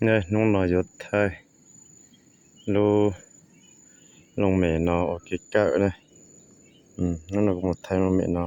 Hnub no yuav thaij lub looj mem no ua kev kawm na. Hnub no kuv mus thaij looj mem no.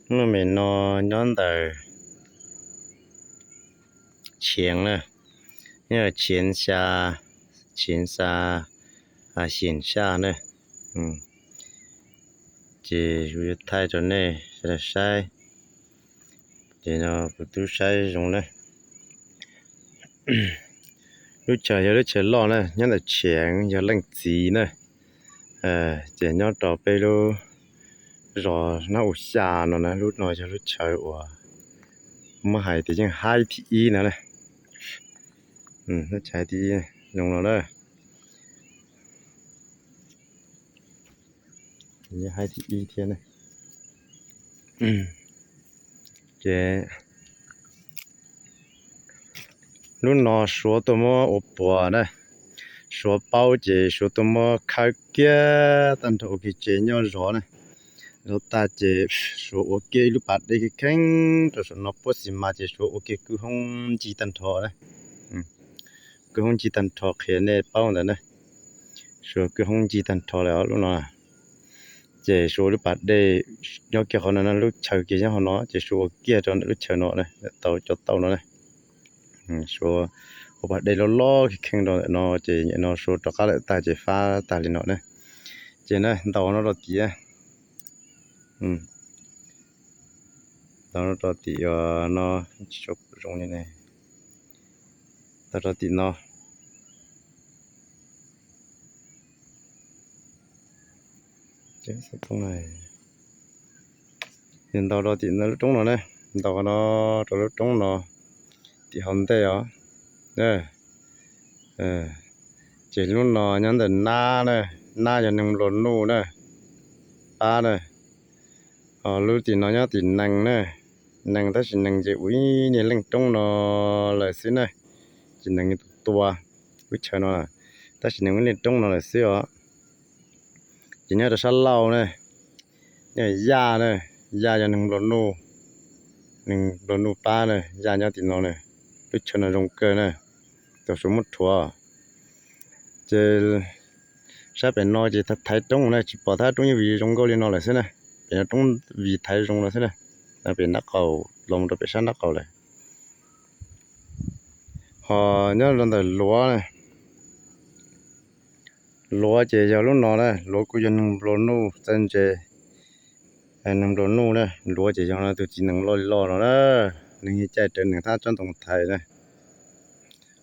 Lub looj mem no nyob ntawm Tshiav na, nyob ntawm Tshiav Xya, Tshiav Xya, Xyem Xya na. Ces kuv yuav thaij rau nej sawv daws saib. Ces no kuv twb saib zoo na. Lub chaw yog lub chaw loj na, nyob ntawm Tshiav yog leej txiv na. Ces nyob rau peb lub zos Nab U Xya no na, lub no yog lub chaw uas muab hais tias yeej haib thib ib no na. Lub chaw thib ib zoo no na. Yeej haib thib ib thiab na. Ces lub no Suav tuaj muab ua puas na. Suav paub ces Suav tuaj muab khawb kiag tag nrho ua ke tsev nyob zov na. Zov tag ces Suav ua kiag ib lub pas dej kheeb rau saum no puab xis mas ces Suav ua kiag kwj hoob ncig tag nrho na. Kwj hoob ncig tag nrho qhia nej paub ntawd na. Suav kwj hoob ncig tag nrho lawm lub no. Ces Suav ua lub pas dej nyob kiag qhov no, lub chaw kiag nyob qhov no ces Suav ua kiag rau ntawm lub chaw no na, tau cov tauj no na. Suav ua pas dej loj loj kheeb rau ntawm no ces nim no Suav rov qab lawm tag ces fab tag li no na. Ces na ntaus no rau tim, ntaus no rau tim no, tsis zoo li ne, ntaus rau tim no. Ntaus rau tim lub roob no ne, ntaus no rau lub roob no tim hauv ntej os. Ces lub no nyob ntawm nab na, nab yog neeg nplua nuj na, pab na. Ho lub tim no nyob tim nees na, nees tab sis nees ces ua ib niag leej roob no lawm xwb na, ces nees tus tua lub chaw no, tab sis nees ua ib niag roob no lawm xwb os. Ces nyob rau sab laug na, nyob yaj na, yaj yog neeg nplua nuj, neeg nplua nuj pab na, yaj nyob tim no na, lub chaw no zoo kawg na, tau Suav muab rhuav. Ces sab pem no ces thaiv roob na, tsis pom thaiv roob yeej vim zoo nkauj li no lawm xwb na, pem no roob vim thaiv zoo no xwb na, pem nab qaum los mus rau pem sab nab qaum lawm. Ho nyob rau ntawm luav, luav ces yog lub no na, luav kuj yog neeg nplua nuj txawj ntse, neeg nplua nuj na, luav ces yog no tus txiv nees loj li loj no na, neeg caij rawv nees thab tsob ntoo thaiv na.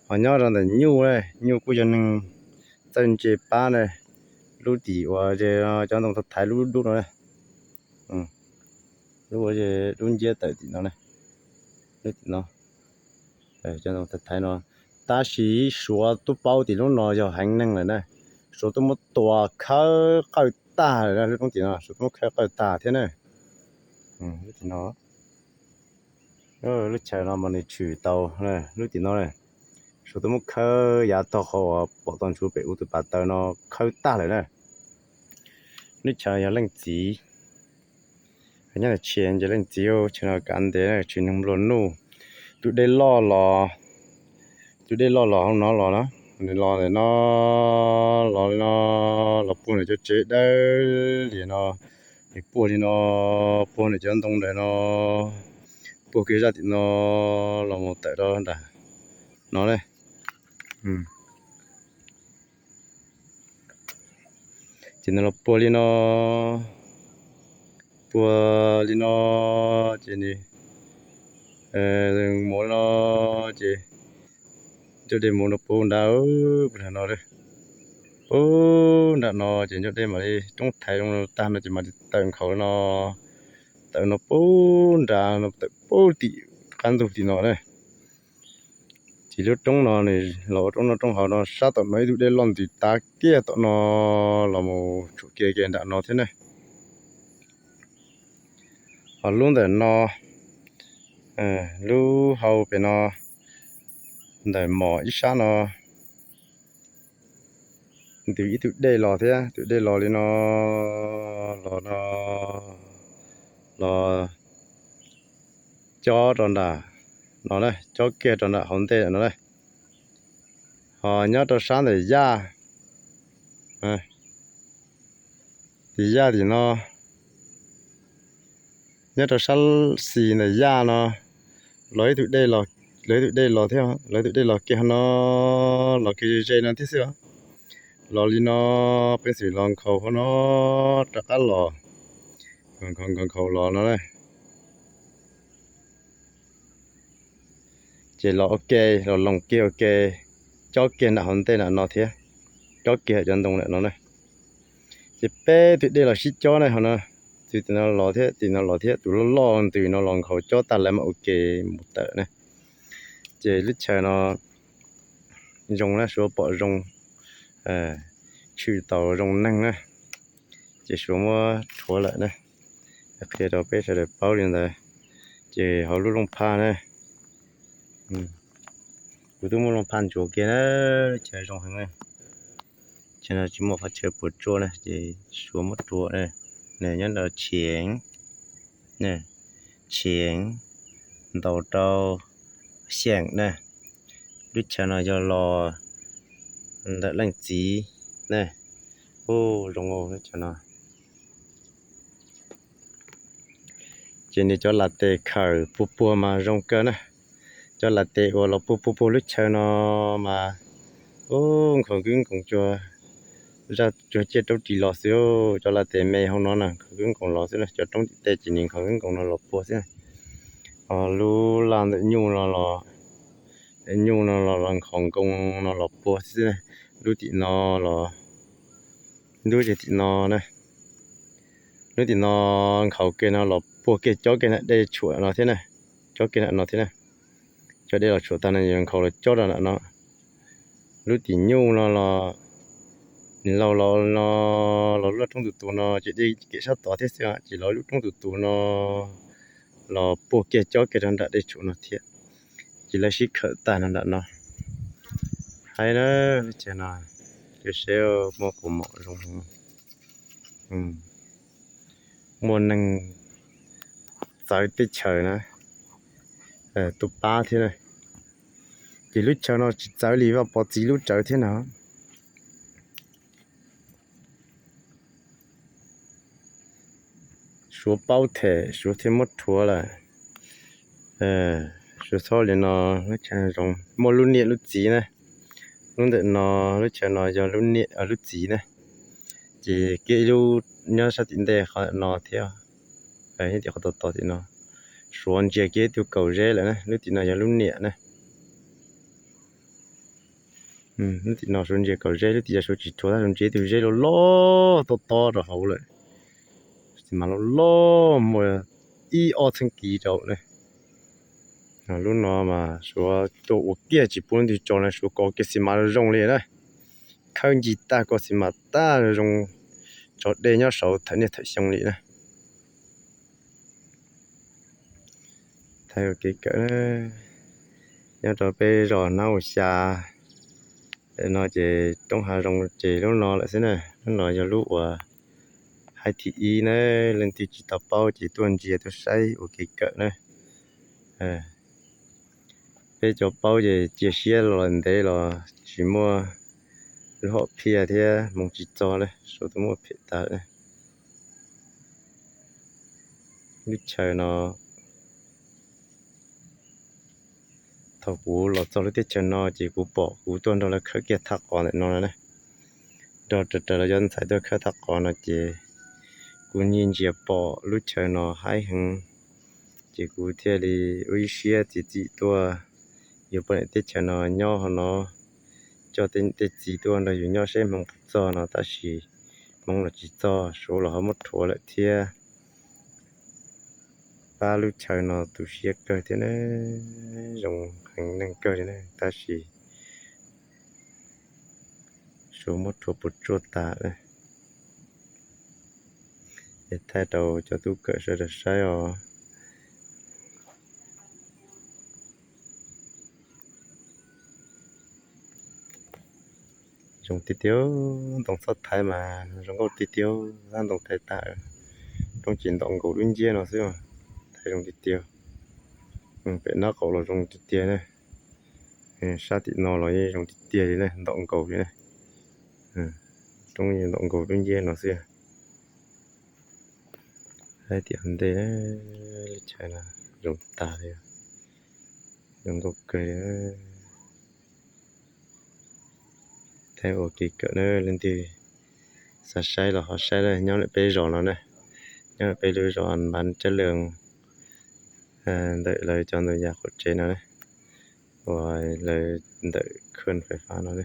Ho nyob rau ntawm nyuj na, nyuj kuj yog neeg txawj ntse pab na, lub tim uas cov ntoo thaiv lub dub no na, lub dub nciab tawm tim no, lub tim no, cov ntoo thaiv no. Tab sis Suav twb paub tias lub no yog heev neeg lawm na, Suav twb muab tua khawb qawj tag lawm na, lub roob tim no Suav twb muab khawb qawj tag thiab na. Lub tim no, lub chaw no mas nws tshwm tau, lub tim no, Suav twb muab khawb yav tog qhov uas pom tau ntshuv pem ub tus pas taw no khawb tag lawm na. Lub chaw yog leej txiv, nyob tshia ces leej txiv, chaw no kav ntev na, tsis neeg nplua nuj. Tus dej loj los, tus dej loj los hauv no los na, nws los ntawm no, los li no, los puag ntawm cov tsev dawb lias no, nws puag li no, puag ntawm cov ntoo ntawm no, puag kiag zaj tim no los mus tawm rau nram no na. Ces nws los puag li no, puag li no, ces nws mus li no, ces ncauj dej mus no puag nrad, puag nram no, puag nram no ces ncauj dej mam li roob thaiv zoo tag no ces mam li tawm nkhaus li no, tawm no puag nrad no, tawm puag tim qab ntug tim no na. Ces lub roob no nws los ua roob noj roob haus no, sab tom no ib tug dej loj ntws tav kiag tom no los mus tshum kiag kiag nram no thiab na. Ho lub ntawm no, lub hau pem no, ntawm mom ib sab no, ntws ib tug dej los thiab, tus dej los li no, los no, los cob rau nram no na, cob kiag rau nram hauv ntej no na. Nyob rau sab ntawm yaj, tim yaj tim no, nyob rau sab xis ntawm yaj no, los ib tug dej los, los ib tug dej los thiab, los ib tug dej los kiag no, los kiag ze ze no thiab xwb. Los li no, peb xwm los nkhaus hauv no, rov qab los, nkhaus nkhaus los no na. Ces los ua ke, los loos kiag ua ke, cob kiag nram hauv ntej nram no thiab, cob kiag cov ntoo nram no na. Ces peb tus dej los sib cob na hauv no, tus tim no los thiab, tim no los thiab, tus loj loj ntws no los nkhaus cob tag lawm mas ua ke mus tawm na. Ces lub chaw no zoo na, suav pom zoo, tshwm tau zoo neeg na, ces suav muab rhuav lawm na. Qhia rau peb sawv daws paub li ntawd. Ces hauv lub looj phaj na, kuv twb muab looj phaj ntsuas kiag na, chaw zoo heev na. Chaw no tsis muaj qhov chaw puas tsuaj na, ces suav muab rhuav na. Nws nyob ntawm Cheev, Cheev ntaus rau Xyeem na. Lub chaw no yog los ntawm leej txiv na. Ub, zoo lub chaw no. Ces nws cov las tes khawm puag puag mas zoo kawg na. Cov las tes uas los puag puag puag lub chaw no mas, ub, nkhaus kwb nkoos cuag zaj cuag ciaj roob ris los xwb. Cov las tes me hauv no na nkhaus kwb nkoos los xwb na, cov roob tim tej ces nws nkhaus kwb nkoos no los puag xwb na. Ho lub laj ntawm nyuj no los, nyuj no los nkhaus nkoos no los puag xwb na. Lub tim no los, lub tim no na, lub tim no nkhaus kiag no los puag kiag cob kiag nram dej tshuam no thiab na, cob kiag nram no thiab na. Cov dej los tshuam tag no nkhaus los cob rau nram no. Lub tim nyuj no los, nws laug los no, los lub roob tus tus no ces dej kev sab tod thiab xwb, ces los lub roob tus tus no los puag kiag cob kiag rau nram dej tshuam no thiab. Ces lawv sib khawm tag no nram no. Haib na, lub chaw no, seb muaj kaus mom zoo, muaj neeg txawv teb chaws na tuaj pab thiab na. Ces lub chaw no tsis txawv li Vaj Pov txiv lub rawv thiab no. Suav paub them Suav thiaj muab rhuav lawm. Suav txhob li no, lub chaw zoo muaj lub niam lub txiv na. Lub ntawm no, lub chaw no yog lub niam lub txiv na. Ces kiag ib lub nyob sab tim ntej qhov no thiab, tim qhov tod tod tim no. Suav ntsia kiag ib tug kaum zeb lawm na, lub tim no yog lub niam na. Lub tim no Suav ntsia kaum zeb, lub tim no Suav tsis rhuav tab Suav ntsia ib tug zeb loj loj tob tob rau hauv lawm. Tab sis mas loj loj muaj ib ob txheeb kis rau na. Lub no mas Suav tuaj ua kiag tsis pub leej twg tso na, Suav kov kiag xis mas zoo li na. Khawb ncig tag kov xis mas tag zoo, tso dej nyob saud thawm niaj thawm xyoo li na. Thaij ua kev kawm, nyob rau peb zos Nab Ua Xya no ces roob hav zoo ces lub no lawm xwb na. Lub no yog lub uas haib thib ib na, leej twg tsis tau paub ces tuaj ntsia tuaj saib ua kev kawm na. Peb cov paub ces cia siab los ntev los tsis muaj lub hom phiaj thiab hmoov tsis txog na, Suav twb muab phem tas. Lub chaw no, thaum kuv los txog lub teb chaws no ces kuv pom kuv tuaj nrog lawv khawb kiag thaj qos ntawm no na. Nrog raws raws lawv cov ntxhais tuaj khawb thaj qos no ces kuv nyiag ntsia pom lub chaw no haib heev, ces kuv thiaj li ua ib siab txiav txim tuaj. Yus poj niam teb chaws no nyob hauv no, coj tej niam tej txiv tuaj nrog yus nyob seb hmoov puas txog no tab sis hmoov los tsis txog, Suav los ho muab rhuav lawm thiab. Pab lub chaw no tu siab kawg thiab ne, zoo heev neeg kawg li ne tab sis Suav muab rhuav puas tsuaj tas. Es thaij rau cov tub kawm sawv daws saib os. Zoo tiag tiag, ntoo txhob thaiv mas zoo nkauj tiag tiag, tab ntoo thaiv tag, roob ces ntom nkaus lub nciab no xwb, thaiv zoo tiag tiag. Pem nab qaum los zoo tiag tiag ne. Sab tim no los yeej zoo tiag tiag li na, ntaus nkaus li na. Roob yeej ntaus nkaus dub nciab no xwb. Saib tim ntej, lub chaw no zoo tas li, zoo nkauj kawg li. Thaij ua kev kawm na, leej twg xav saib los ho saib na, nyob ntawm peb zos no na, nyob ntawm peb lub zos Npav Tsab Lees, ntawm lawv cov ntug yas qaum tsev no na, uas lawv ntawm khwj fais fab no na.